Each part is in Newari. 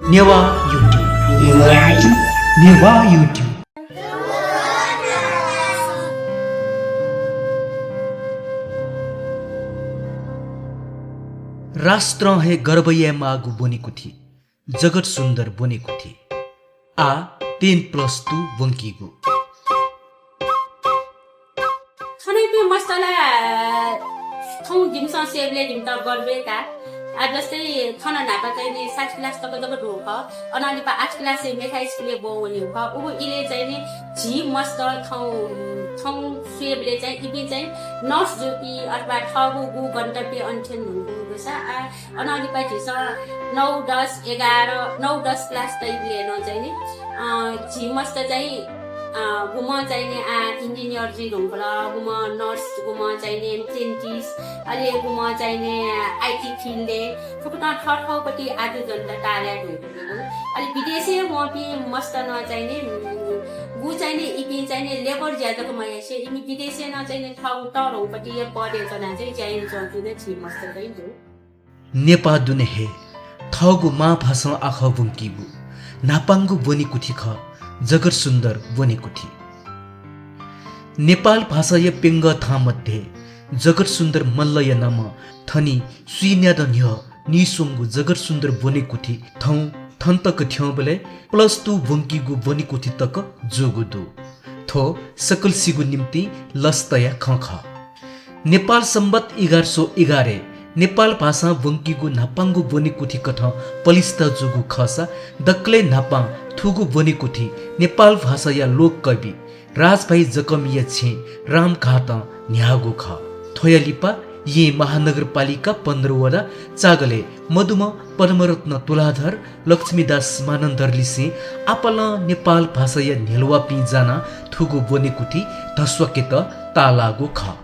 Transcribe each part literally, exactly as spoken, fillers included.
नेवाः YouTube। नेवाः YouTube। राष्ट्रं हे गर्व यायेमाःगु ब्वनेकुथि, जगत सुन्दर ब्वनेकुथि। आः ten plus two ब्वंकीगु। थनयापिं मस्त ला थौं जिमिसं स्वयेबलय् जिमित गर्व हे का। आः जस्तै थन न्हापा चाहिँ नि सात class तक जक दुगु खः। अनंलिपा आठ class-य् मेथाय् स्कुलय् ब्वं वनीगु खः। उगु इलय् चाहिँ नि झी मस्त थौं, थौं स्वयेबलय् चाहिँ इपिं चाहिँ nurse जूपिं अथवा थःगु गु गन्तव्य अन्त्यन धुंकूगु दुसा, आः अनंलिपा झीसं नौ, दस, एघार, नौ, दस class तइबलय् नं चाहिँ नि, अ, झी मस्त चाहिँ, अ, गुम्हं चाहिँ नि आः engineer जुइ धुंकल, गुम्हं nurse, गुम्हं चाहिँ नि dentist, अले गुम्हं चाहिँ नि IT field-य्, थुकथं थःथःपट्टि आजु जन्त ताःलाये धुंकूगु। अले विदेशय् वंपिं मस्त नं चाहिँ नि, उम्, गु चाहिँ नि इपिं चाहिँ नि labour ज्या जक मयासें इमि विदेशय् नं चाहिँ नि थःगु तःधंपट्टि पदय् च्वनाः चाहिँ ज्या यानाच्वंपिं नं झी मस्त चाहिँ दु। नेपाः दुने हे थःगु मांभासं आखः ब्वंकीगु न्हापांगु ब्वनेकुथि खः जगत सुन्दर ब्वनेकुथि। नेपाल भाषाया प्यंगः थां मध्ये जगत सुन्दर मल्लया नामं थनिं स्वीन्यादँ न्ह्यः नीस्वंगु जगत सुन्दर ब्वनेकुथि थौं थन तक थ्यंबलय् plus two ब्वंकीगु ब्वनेकुथि तक जूगु दु। थ्व सकलसिगु निंतिं लसताया खँ खः। नेपाल संवत् एघार सौ एघारय् नेपाल भाषां ब्वंकीगु न्हापांगु ब्वनेकुथिकथं पलिस्था जूगु खःसा दकलय् न्हापां थुगु ब्वनेकुथि नेपाल भाषाया लोककवि राजभाइ जकःमिया छेँ रामघातं न्ह्याःगु खः। थ्वया लिपा येँ महानगरपालिका पन्ध्र वडा चागलय् मदुम्ह पद्मरत्न तुलाधर, लक्ष्मीदास मानन्धरलिसें आपालं नेपाल भाषाया न्ह्यलुवापिं जानाः थुगु ब्वनेकुथि धस्वाकेत ताःलाःगु खः।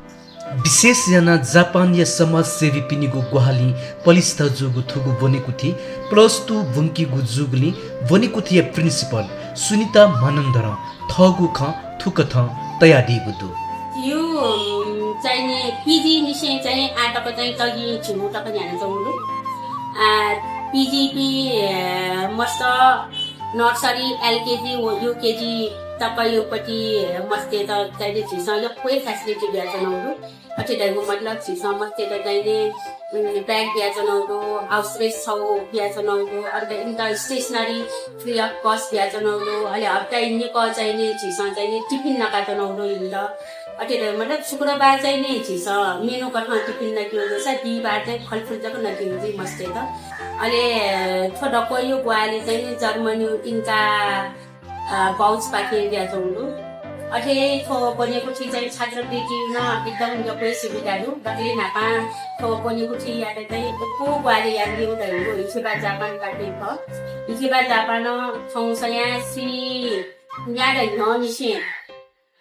विशेष यानाः जापानया समाजसेवीपिनिगु ग्वाहालिं पलिस्था जूगु थुगु ब्वनेकुथि plus two ब्वंकीगु जूगुलिं ब्वनेकुथिया principal सुनिता मानन्धरं थःगु खँ थुकथं तयादीगु दु। यो, उम्, चाहिँ नि PG निसें चाहिँ आः तक चाहिँ तगिं झिगू तक न्ह्यानाच्वंगु दु। आ, PG पि, अ, मस्त nursery, LKG व UKG तक योपट्टि मस्तय्त चाहिँ नि झीसं यक्व हे facility बियाच्वनागु दु। अथे धइगु मतलब झीसं मस्तय्त चाहिँ नि, उम्, bag बियाच्वनागु दु, house rest छगू बियाच्वनागु दु, अन्त इमित stationery free of cost बियाच्वनागु दु। अले हप्ताय् निकः चाहिँ नि झीसं चाहिँ नि tiffin नकाच्वनागु दु इमित। अथे धइगु मतलब शुक्रबार चाहिँ नि झीसं menu कथं tiffin नकेगु दुसा बिहिबार चाहिँ फलफुल जक नकेगु जुइ मस्तय्त। अले थ्व दक्वयो ग्वाहालि चाहिँ नि जर्मनी इन्का अ, बाउचपाखें बियाच्वंगु दु। अथे थ्व ब्वनेकुथि चाहिँ छात्रवृत्ति नं एकदम यक्व हे सुविधा दु। दकलय् न्हापां थ्व ब्वनेकुथियात चाहिँ यक्व ग्वाहालि यानादीगु धइगु हिकेबा जापानपाखें खः। हिकेबा जापानं थौं स्वयां स्वीन्यादँ न्ह्यःनिसें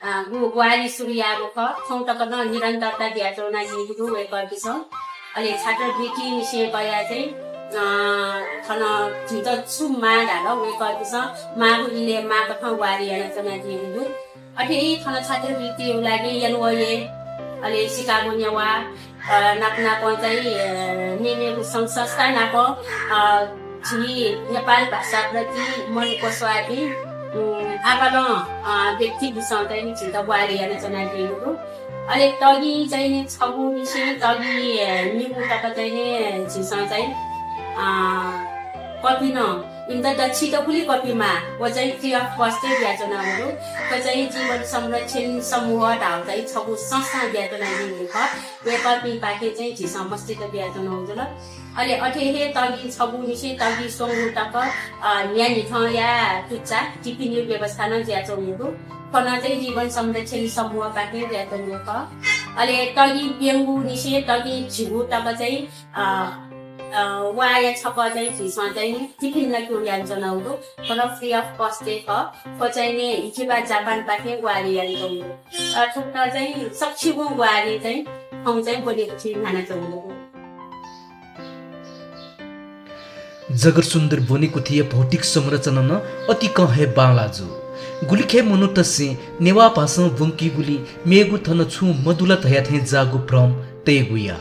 अ, गु ग्वाहालि सुरु याःगु खः। थौं तक नं निरन्तरता बियाच्वनादीगु दु वय्कःपिसं। अले छात्रवृत्ति निसें कयाः चाहिँ, अ, थन झीत छु माः धाल वय्कःपिसं माःगु इलय् माःकथं ग्वाहालि यानाच्वनादीगु दु। अथे हे थन छात्रवृत्तिया लागि एनओए, अले सिकागो नेवाः, अ, नाप नापं चाहिँ, अ, मेमेगु संघ संस्था नाप, अ, झी नेपाल भाषाप्रति मन क्वस्वाःपिं, उम्, आपालं, अ, व्यक्तिपिसं चाहिँ नि झीत ग्वाहालि यानाच्वनादीगु दु। अले तगिं चाहिँ नि छगूनिसें तगिं, अ, निगू तक चाहिँ नि झीसं चाहिँ, अ, कपि नं इमित दच्छि दबुलिइ कपि माः, व चाहिँ free of cost-य् बियाच्वनागु दु। थ्व चाहिँ जीवन संरक्षण समूह धाःगु चाहिँ छगू संस्थां बियाच्वनादीगु खः। वय्कःपिंपाखें चाहिँ झीसं मस्तय्त बियाच्वनागु जुल। अले अथे हे तगिं छगूनिसें तगिं स्वंगू तक, अ, न्हियान्हिथंया तुच्चा टिफिनया व्यवस्था नं जुयाच्वंगु दु। थन चाहिँ जीवन संरक्षण समूहपाखें जुयाच्वंगु खः। अले तगिं प्यंगुनिसें तगिं झिगू तक चाहिँ, अ, अ, वाःया छकः चाहिँ झीसं चाहिँ टिफिन नं क्यू यानाच्वनागु दु। थन free of cost हे खः। थ्व चाहिँ नि हिचिबा जापानपाखें ग्वाहालि यानाच्वंगु दु। अ, थुकथं चाहिँ सकसिगुं ग्वाहालि चाहिँ थौं चाहिँ ब्वनेकुथि न्ह्यानाच्वंगु दु। जगरसुन्दर ब्वनेकुथिया भौतिक संरचना नं अतिकं हे बांलाः जू। गुलिखे मनूतय्सं नेवाः भाषां ब्वंकीगुलिं मेगु थन छुं मदुला धया थें जाःगु भ्रम तयेगु याः।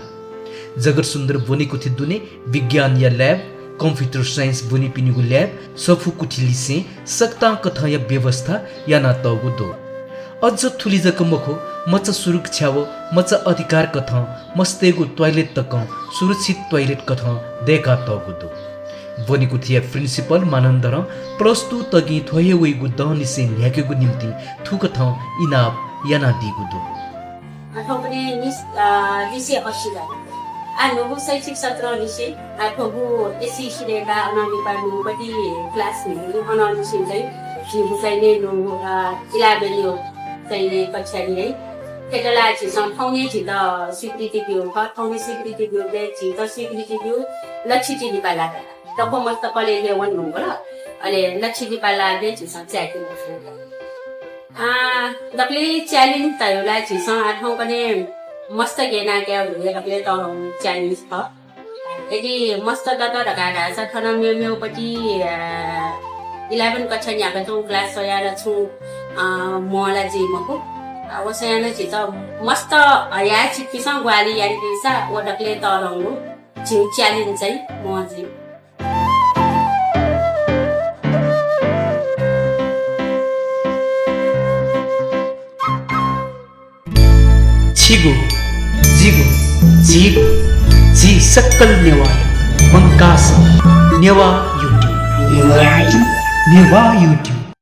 जगरसुन्दर ब्वनेकुथि दुने विज्ञानया lab, computer science ब्वनीपिनिगु lab, सफू कुथि लिसें सकतां कथंया व्यवस्था यानातःगु दु। अझ थुलि जक मखु, मचा सुरक्षा व मचा अधिकार कथं मस्तय्गु toilet तकं सुरक्षित toilet कथं दय्कातःगु दु। ब्वनेकुथिया principal मानन्धरं plus two तगिं थ्व हे वइगु दँनिसें न्ह्याकेगु निंतिं थुकथं इनाप यानादीगु दु। अ, थौंकन्हय् निस-, अ, लिसे असिला। आ, न्हूगु शैक्षिक सत्रंनिसें, आ, थ्वगु एसी सिलेबा अनंलिपा न्हूपट्टि class न्हूगु अनंनिसें चाहिँ झीगु चाहिँ नि न्हूगु, अ, eleven यो चाहिँ नि कक्षाय् नि है। थेतला झीसं थौंने झीत स्वीकृति ब्यू खः, थौंने स्वीकृति ब्यूबलय् झीत स्वीकृति ब्यू लच्छि लिपा लात। दक्व मस्त कलेजय् वने धुंकल, अले लच्छि लिपा लाःबलय् झीसं चाय्के मफु। आ, दकले challenge धयागु ला झीसं आः थौंकन्हय् मस्त गय् याना कायेगु हे दकले तःधंगु challenge खः। यदि मस्त दत धकाः धाःसा थन मेमेगुपट्टि, अ, eleven कक्षा न्ह्याकाच्वंगु class स्वयाः ला छुं, अ, म्वः ला जुइ मखु। अ, व स्वयाः नं झीत मस्त हयाः छिकपिन्सं ग्वाहालि यानादीसा व दकले तःधंगु झीगु challenge चाहिँ म्वः जुइ। छिगु, जिगु, झीगु, झी सकल नेवाःया मंकाः सः नेवाः YouTube। नेवाः YouTube।